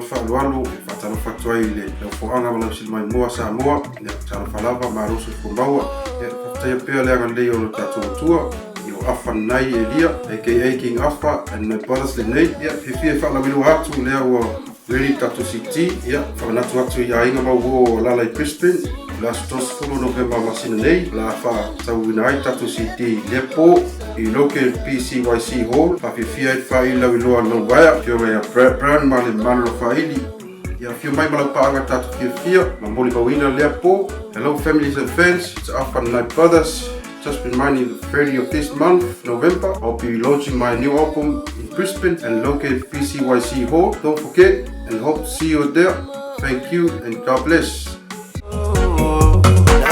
le faaaloalo e faatalofa atu ai i le laufoaga ma lau silimaimoa Samoa. Ia, talofa lava, malo soifua maua. Ia, faafetaia pea le agalelei o lo tatou Atua i o Afa Nanai Elia, aka King Afa and my brothers lenei. Ia, fiafia e faalauiloa atu lea ua ready le tatou CD. Ia, faamanatu atu i aiga ma uo o alaala i Brisbane, o le aso 30 Novema masina nei, o le a faatauina ai le tatou CD i lea po i Logan BCYC Hall. Faafiafia ai le faaili lauiloa a Lil Wire, afioga ia Brad Brown ma le Malolo Faaili. Ia afio mai ma lau paaga tatou fiafia ma molimauina lea po. Hello families and friends, it's Afa Nanai Brothers. Just reminding the 30 of this month, November, I'll be launching my new album in Brisbane and located BCYC Hall. Don't forget and hope to see you there. Thank you and God bless.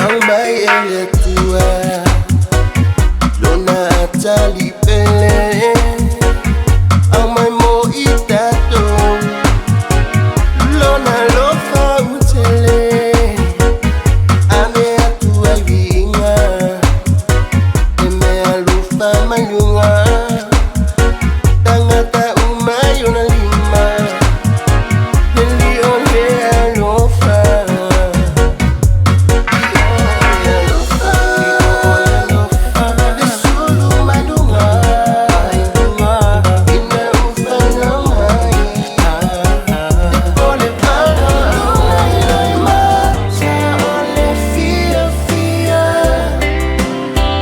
Nau mai e le Atua, lona atali pele, aumai mo i tatou, lona alofa utele, ave atu ai viiga, e mea alofa mai luga, tagata uma i ona lima, le lio le alofa. Alofa, le sulu mai luga, ina ufaina mai, o le vana mata o le fiafia,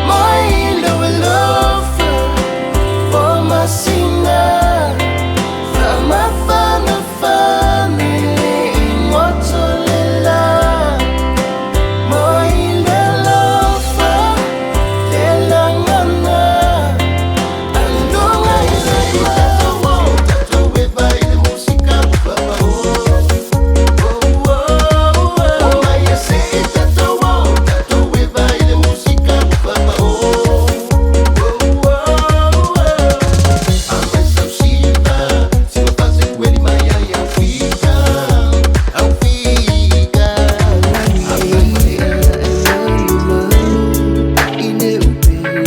mai lou alofa, o masina, faamafanafana i le igoto le la. Mai le alofa, le lagona, aloga i le tatou eva i le musika papa. O mai e se i tatou tatou eva i le musika papa. Amai sausiva, sina fase kueli mai ai au fika, au fika. Amai i le upega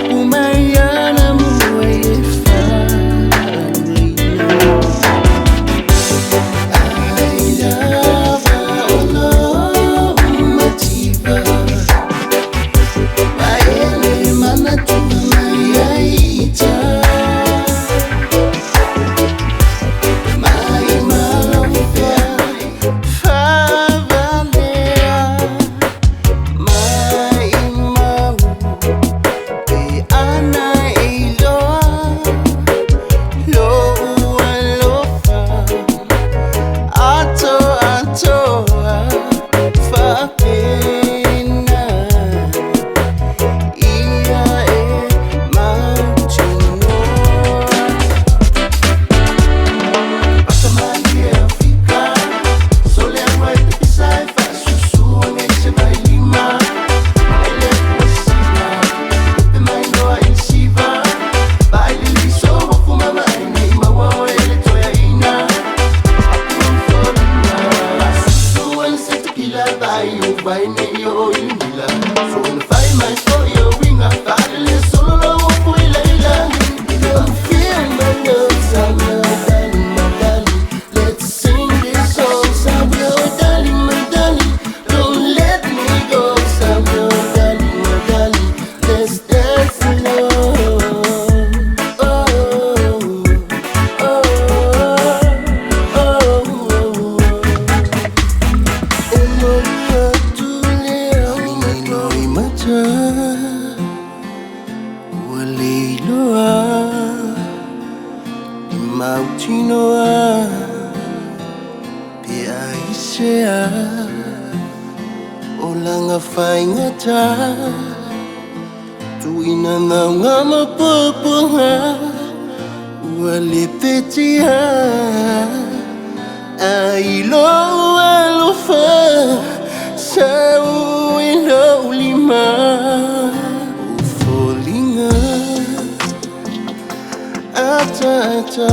upu mai ana mua i le faaluaina ai lava o lo mativa Maele manatua mai ai ita mai maufea favalea mai mau pe ana iloa lou alofa ato atoa faapena ia e mautinoa. Pasamalie Afrika, sole ai te pisa e faasusu ane se mai lima. Ele kuasina, pe mai noa i le siva. Vai le liso o fuma mai nei maua o ele toea ina. Apu folina. Susu ele se tequila vai o vai nei o i mila. So na fai mai fo i o winga, fale le solo lo o fu i leila. Don't feel my love, Samuel, darling, my darling. Let's sing this song, Samuel, darling, my darling. Don't let me go, Samuel, darling, my darling. Let's dance alone. Oh, oh, oh, oh. E moli atu le au i mata ua le iloa i mautinoa pe aisea o laga faigata tuuina nauga ma puapuaga ua le petia ai lou alofa sau i lou lima o foliga ataata.